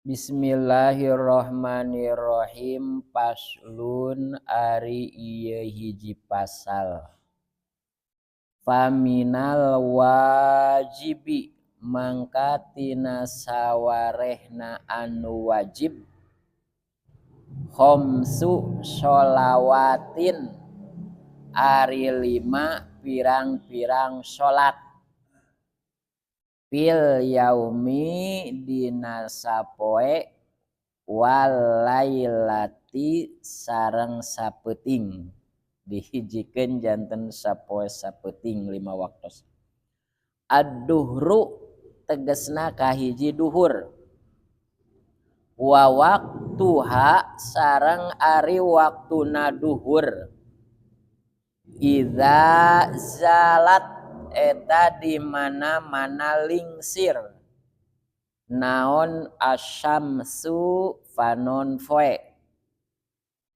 Bismillahirrahmanirrahim. Faslun ari ieu hiji pasal. Faminal wajibi mangka tina sawarehna anu wajib khamsu sholawatin ari 5 pirang-pirang salat fil yaumi dina sapoe wal lailati sareng sapeuting dihijikeun janten sapoe sapeuting 5 waktos. Ad-duhru tegesna kahiji duhur wa waktuha sareng ari waktuna duhur idza zalat eta di mana-mana lingsir naon asyamsu panon poe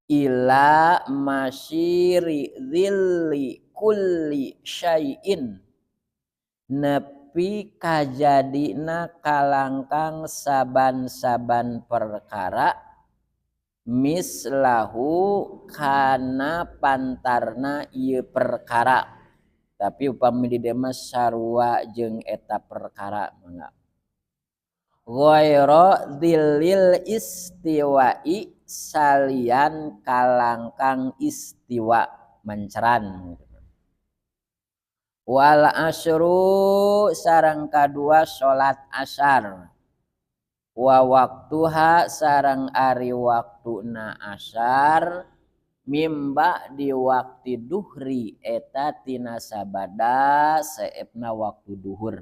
ila masyiri dzilli kulli syai'in nepi kajadina kalangkang saban-saban perkara mislahu kana pantarna ieu perkara. Tapi upami di dieu mah sarua jeung eta perkara mangga ghaira dzillil istiwa'i salian kalangkang istiwa menceran. Wal asru sareng kadua salat asar wa waktuha sareng ari waktuna asar mimba di waktu duhri eta tina sabada seepna waktu duhur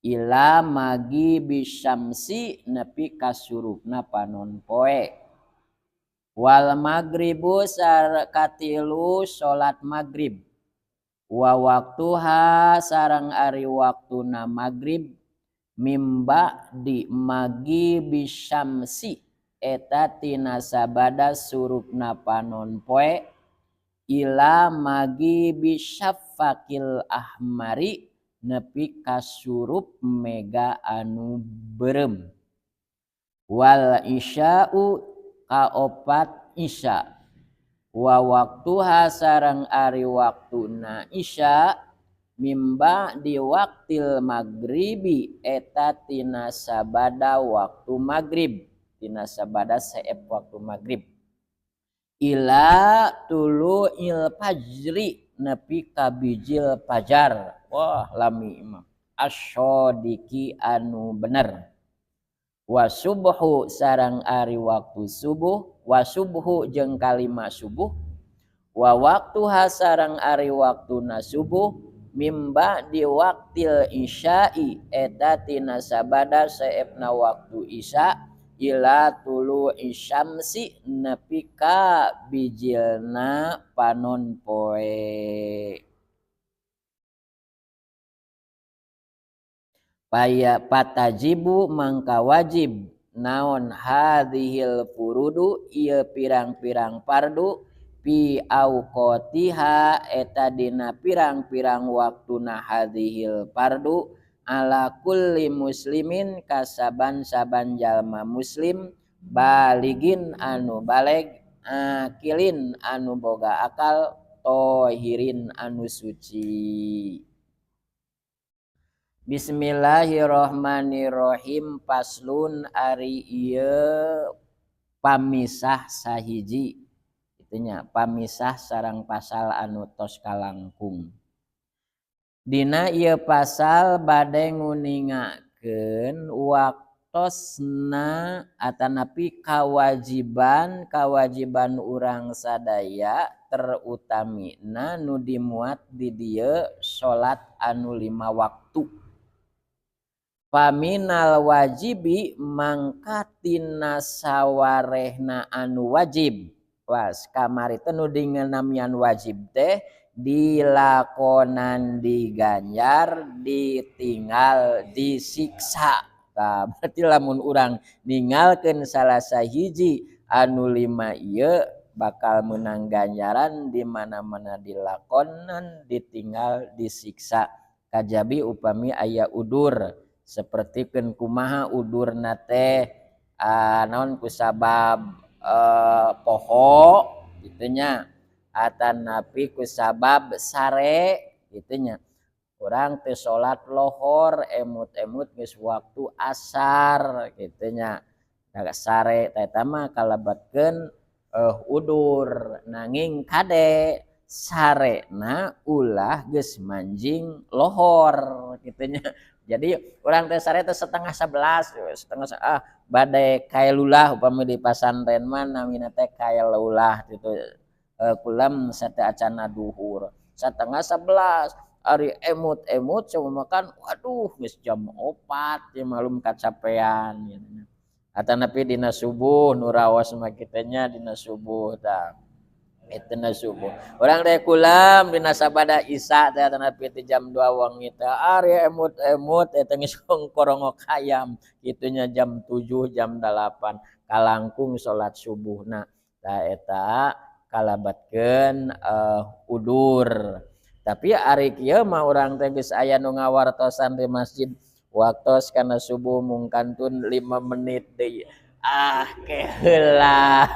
ila magi bisyamsi nepi kasurupna panon poe. Wal magribu katilu salat magrib wa waktuha sareng ari waktuna magrib mimba di magi bisyamsi eta tina sabada surupna panon poe ila magi bisyafaqil ahmari nepi kasurup mega anu berem. Wal isya'u kaopat isya wa waktuha sareng ari waktuna isya mimba di waktil magribi eta tina sabada waktu magrib tina sabada seep waktu magrib ila tulu'il fajri nepi ka bijil fajar. Wah lami imam asyodiki anu bener. Wa subhu sareng ari waktu subuh wa subhu jeung kalima subuh wa waktuha sareng ari waktuna subuh mimba di waktil isya'i eta tina sabada seepna waktu isya ila tulu isyamsi nepi ka bijilna panon poe. Paya patajibu mangka wajib naon hadhil furudu ieu pirang-pirang fardu fi auqatiha eta dina pirang-pirang waktuna hadhil fardu ala kulli muslimin kasaban-saban jalma muslim baligin anu baleg akilin anu boga akal tohirin anu suci. Bismillahirrahmanirrahim. Faslun ari ieu pamisah sahiji itunya pamisah sareng pasal anu tos kalangkung. Dina ieu pasal bade nguningakeun waktosna atanapi kawajiban urang sadaya terutamina nu dimuat di dieu salat anu 5 waktu. Paminal wajibi mangka tina sawarehna anu wajib. Was kamari teh nu dingenamian wajib teh dilakonan diganjar ditinggal disiksa. Tah berarti lamun urang ninggalkeun salah sahiji anu 5 ieu bakal menang ganjaran di mana-mana dilakonan ditinggal disiksa. Kajabi upami aya udur seperti keun kumaha udurna teh Naon kusabab poho kitu nya, atanapi kusabab sare kitu nya. Urang teu salat lohor, emut-emut geus waktu asar kitu nya. Sare teh eta mah kalebetkeun udur, nanging kade sarena ulah geus manjing lohor kitu nya. Jadi urang teh sare teh 10.30, setengah bade kailulah, upami di pasantren mah namina teh kailulah kitu, kulem sateuacanna duhur 10.30. Ari emut-emut coba makan, waduh, geus jam 4 ya, malum kacapean gitu. Atanapi dina subuh nu raos mah kitu nya, dina subuh tah itu na subuh urang teh kulem dina sabada Isya teh, atanapi ti jam 2 wengi teh. Ari emut-emut eta geus korongok hayam kitu nya, jam 7, jam 8 kalangkung salat subuhna. Tah, eta kalabatkeun udur. Tapi ari kieu mah urang teh geus aya nu ngawartosan di masjid, waktos kana subuh mung kantun 5 menit deui. Ah, ke heula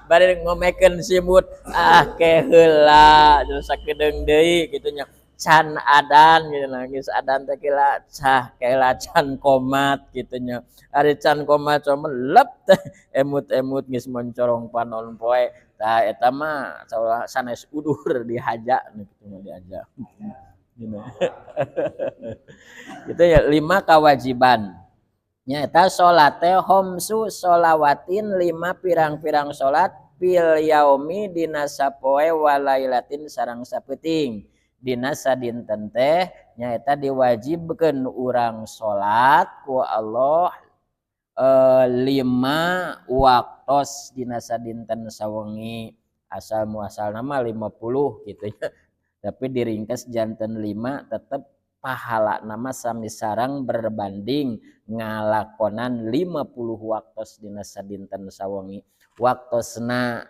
bari ngomekeun simut, ah, ke heula terus sakedeung deui kitu nya, can adan gitu. Nangis adan teh kira cah kela can komat kitu nya. Ari can komat lep teh, emut-emut geus mencorong panon poe. Tah, eta mah sanes udur, dihaja kitu mah, dihaja gitu. Itu ya lima kewajiban nyata salat teh. Khomsu sholawatin, lima pirang-pirang salat, fil yaumi dina sapoe, walailatin sareng sapeuting. Dina sadinten teh nyaeta diwajibkeun urang salat ku Allah 5 waktos dina sadinten sawengi. Asal muasal nama 50 gitu ya, tapi diringkes janten 5, tetep pahala nama sami sareng berbanding ngalakonan 50 waktos dina sadinten sawengi. Waktosna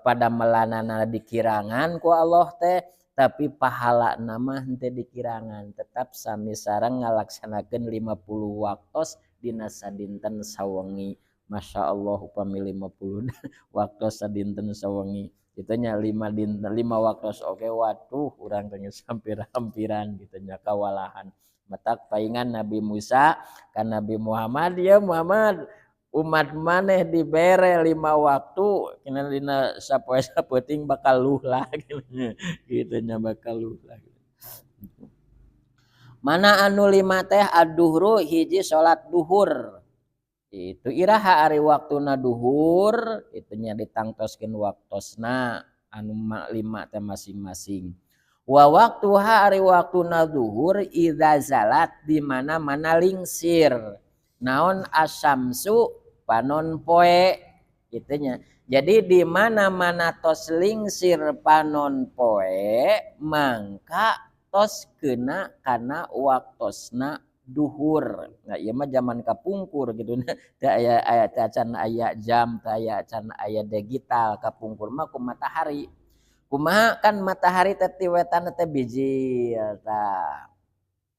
pada melanana dikirangan ku Allah teh, tapi pahala nama henteu dikirangan, tetap sami sareng ngalaksanakeun 50 waktos dina sadinten sawengi. Masya Allah, upami 50 waktos sadinten sawengi itu nya, 5 dinten 5 waktos, oke, waduh, urang teh hampir-hampiran gitu nya, kawalahan. Matak paingan Nabi Musa kan Nabi Muhammad, ya Muhammad, umat maneh dibere 5 waktu kena dina sapoe sapeuting bakal luh lah gitu nya, bakal luh lah. Mana anu 5 teh? Ad-duhru, hiji salat duhur. Itu iraha ari waktuna duhur itu nya? Ditangtoskeun waktosna anu 5 teh masing-masing. Wa waktuha, ari waktuna duhur, idza zalat, di mana-mana lingsir naon, asyamsu, panon poe kitu nya. Jadi di mana-mana tos lingsir panon poe, mangka tos kena kana waktosna duhur. Nah, ieu mah zaman kapungkur gitu, teu aya aya teu acan aya jam, teu aya can aya digital. Kapungkur mah ku matahari. Kumaha? Kan matahari teh ti wetan teh bijil. Tah,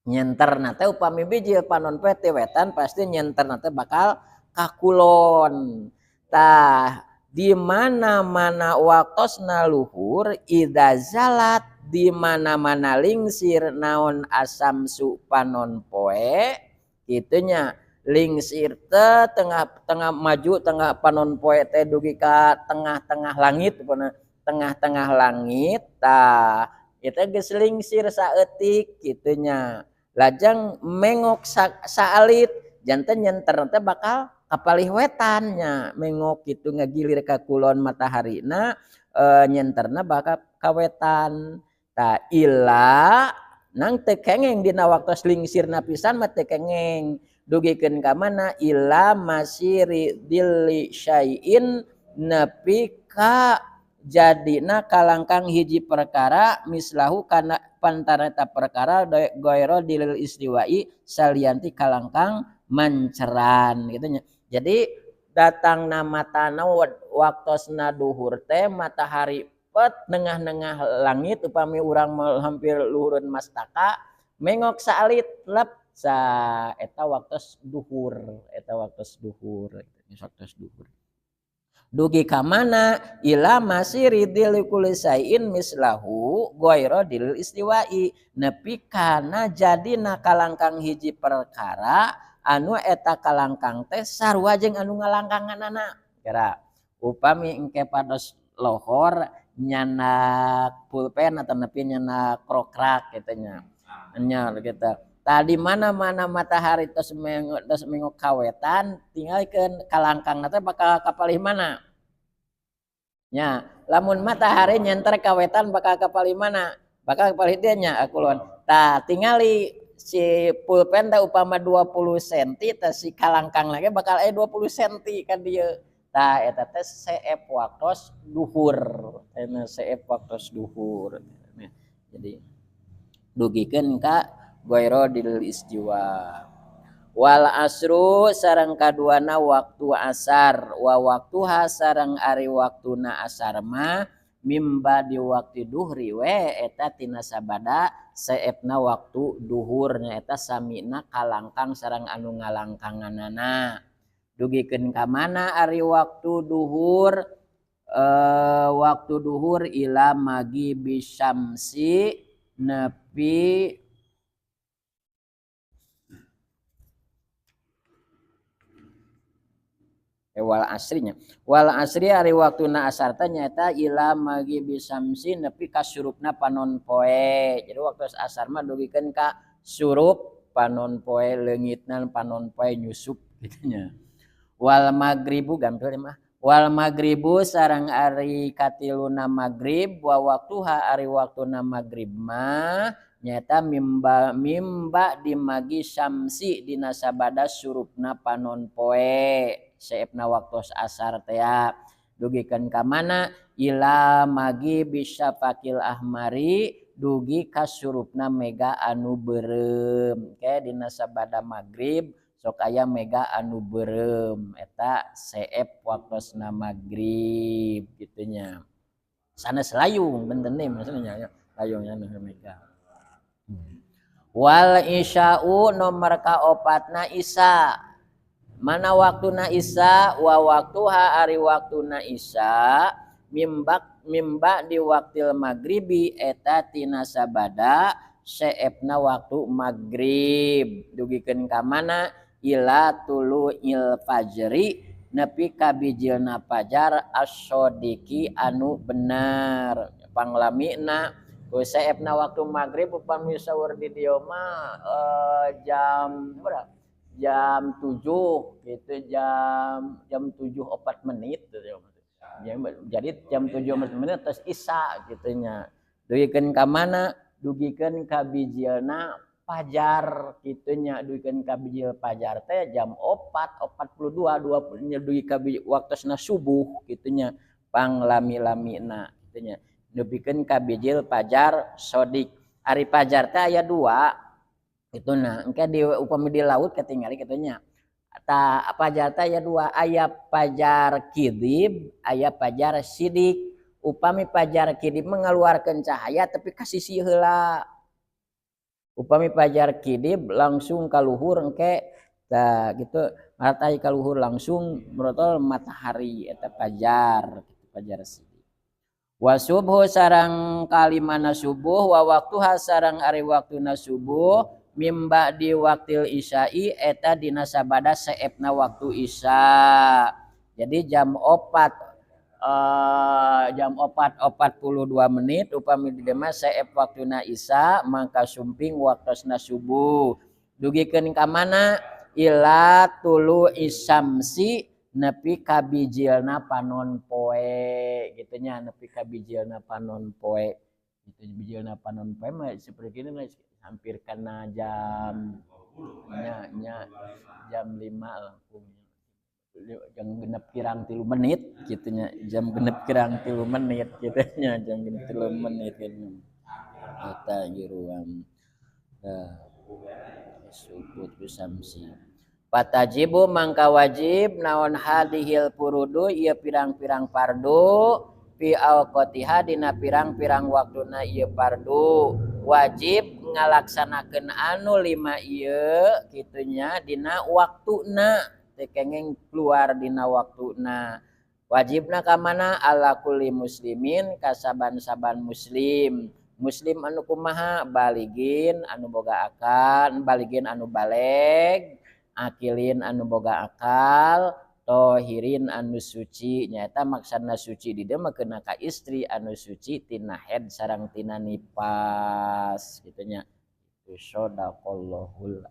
nyenterna teh upami bijil panon poe ti wetan, pasti nyenterna teh bakal ka kulon. Tah, di mana-mana waktosna luhur, idza zalat, di mana-mana lingsir naon, asyamsu, panon poe kitu nya. Lingsir teh tengah-tengah maju, tengah panon poe teh dugi ka tengah-tengah langit, tengah-tengah langit. Tah, itu geus lingsir saeutik kitu nya, lajeng mengok saalit, janten nyenter teh bakal kapalih wetan nya. Mengok kitu ngagilir ka kulon mataharina, nyenterna bakal ka wetan. Tah, ila nang teu kengeng dina waktos lingsirna pisan mah teu kengeng dugikeun ka mana, ila masiri dzilli syai'in, nepi ka jadina kalangkang hiji perkara, mislahu, kana pantara eta perkara, goiro dilil istiwa'i, salianti kalangkang manceran gitu nya. Jadi datang nama tanah waktosna duhur teh matahari pet nengah-nengah langit, upami urang hampir luhureun mastaka, mengok saalit lep sa, eta waktos duhur, eta waktos duhur. Waktos duhur dugi ka mana ila masiri dzilli kulli syai'in mislahu ghaira dilil istiwa'i nepi kana jadina kalangkang hiji perkara anu eta kalangkang teh sarua jeung anu ngalangkanganana. Kira upami engke pados lohor nyanak pulpen atau nepi nyanak krokrak kitu nya. Nya kitu. Tadi mana-mana matahari tos mengok kawetan tinggalikeun kalangkangna teh bakal kapalih mana? Nya, lamun matahari nyenter kawetan bakal kapalih mana? Bakal kapalih dieu nya kulon. Tah tingali si pulpen teh upama 20 cm teh si kalangkang lagi bakal aya 20 cm ka dieu. Tah eta teh seep waktos duhur. Eta seep waktos duhur. Jadi dugikeun ka ghaira dil istiwa. Wal asru sareng kaduana waktu asar wa waktuha sareng ari waktuna asar mah mimba di waktu duhri we eta tina sabada seepna waktu duhur nya eta samina kalangkang sareng anu ngalangkanganana. Dugikeun ka mana ari waktu duhur? Waktu duhur ila magi bisyamsi nepi wal asrinya. Wal asri ari waktuna asar teh nyaeta ila maghibi syamsi nepi ka surupna panon poe. Jadi waktu asar mah dugikeun ka surup panon poe leungitna panon poe nyusup kitu nya. Wal maghribu gampil mah. Wal maghribu sareng ari katiluna maghrib wa waktuha ari waktuna maghrib mah nyaeta mimba dimagi syamsi dina sabada surupna panon poe. Seepna waktu asar teh dugikeun ka mana ila magi bisa fakil ahmari dugi ka surupna mega anu beureum. Ke dina sabada maghrib sok aya mega anu beureum eta seep waktosna maghrib kitu nya. Sanes layung benten deui maksudnya layungnya nu mega. Wal isya'u nomor kaopatna isya. Mana waktuna isya wa waktuha ari waktuna isya mimba di waktil maghribi eta tina sabada seepna waktu maghrib dugikeun ka mana ila tulu'il fajri nepi ka bijilna fajar as-shodiki anu bener panglamina ku seepna waktu maghrib upami saur di dieu mah jam berapa? Jam 7 gitu, jam 7:04 gitu. Jadi jam 7:04 menit terus isya gitu nya. Dugikeun ka mana? Dugikeun ka bijilna fajar kitu nya. Dugikeun ka bijil fajar teh jam 4:42 20 nya dugi ka waktosna subuh kitu nya. Panglami-lamina kitu nya. Dugikeun ka bijil fajar sodik. Ari fajar teh aya 2. Itu nah, engke di upami di laut ketinggali kitu nya. Ta fajar teh aya 2, aya fajar kidib, aya fajar sidik. Upami fajar kidib mengeluarkan cahaya tapi ka sisi heula. Upami fajar kidib langsung ka luhur engke tah gitu, matahari ka luhur langsung merotol matahari eta fajar, kitu fajar sidik. Wa subhu sareng kalimana subuh wa waktuha sareng ari waktuna subuh mimba di waktil isya'i eta dina sabada seepna waktu isya. Jadi jam 4:42 menit upami di mah seep waktuna isya mangka sumping waktosna subuh. Dugikeun ka mana? Ila tulu isyamsi nepi ka bijilna panon poe kitu nya, nepi ka bijilna panon poe. Itu bijilna panon poe mah seperti ini hampir karena jam nya, nya, jam 5 langkung jam genep kirang 3 menit kitu nya, jam genep kirang 3 menit kitu nya, jam genep 3 menit kitu eta giruan tah subuh bisamsi. Patajibu mangka wajib naon hadihil furudu ieu pirang-pirang fardu fi awqatiha dina pirang-pirang waktuna ieu fardu wajib ngalaksanakeun anu 5 ieu kitu nya dina waktuna Teu kenging keluar dina waktuna. Wajibna ka mana? Ala kulli muslimin, ka saban-saban muslim. Muslim anu kumaha? Baligin anu boga akal, baligin anu baleg, akilin anu boga akal, tohirin anu suci. Nyata maksana suci di dieu mah keuna ka istri anu suci tina haid sareng tina nifas, kitu nya. Shadaqallahul.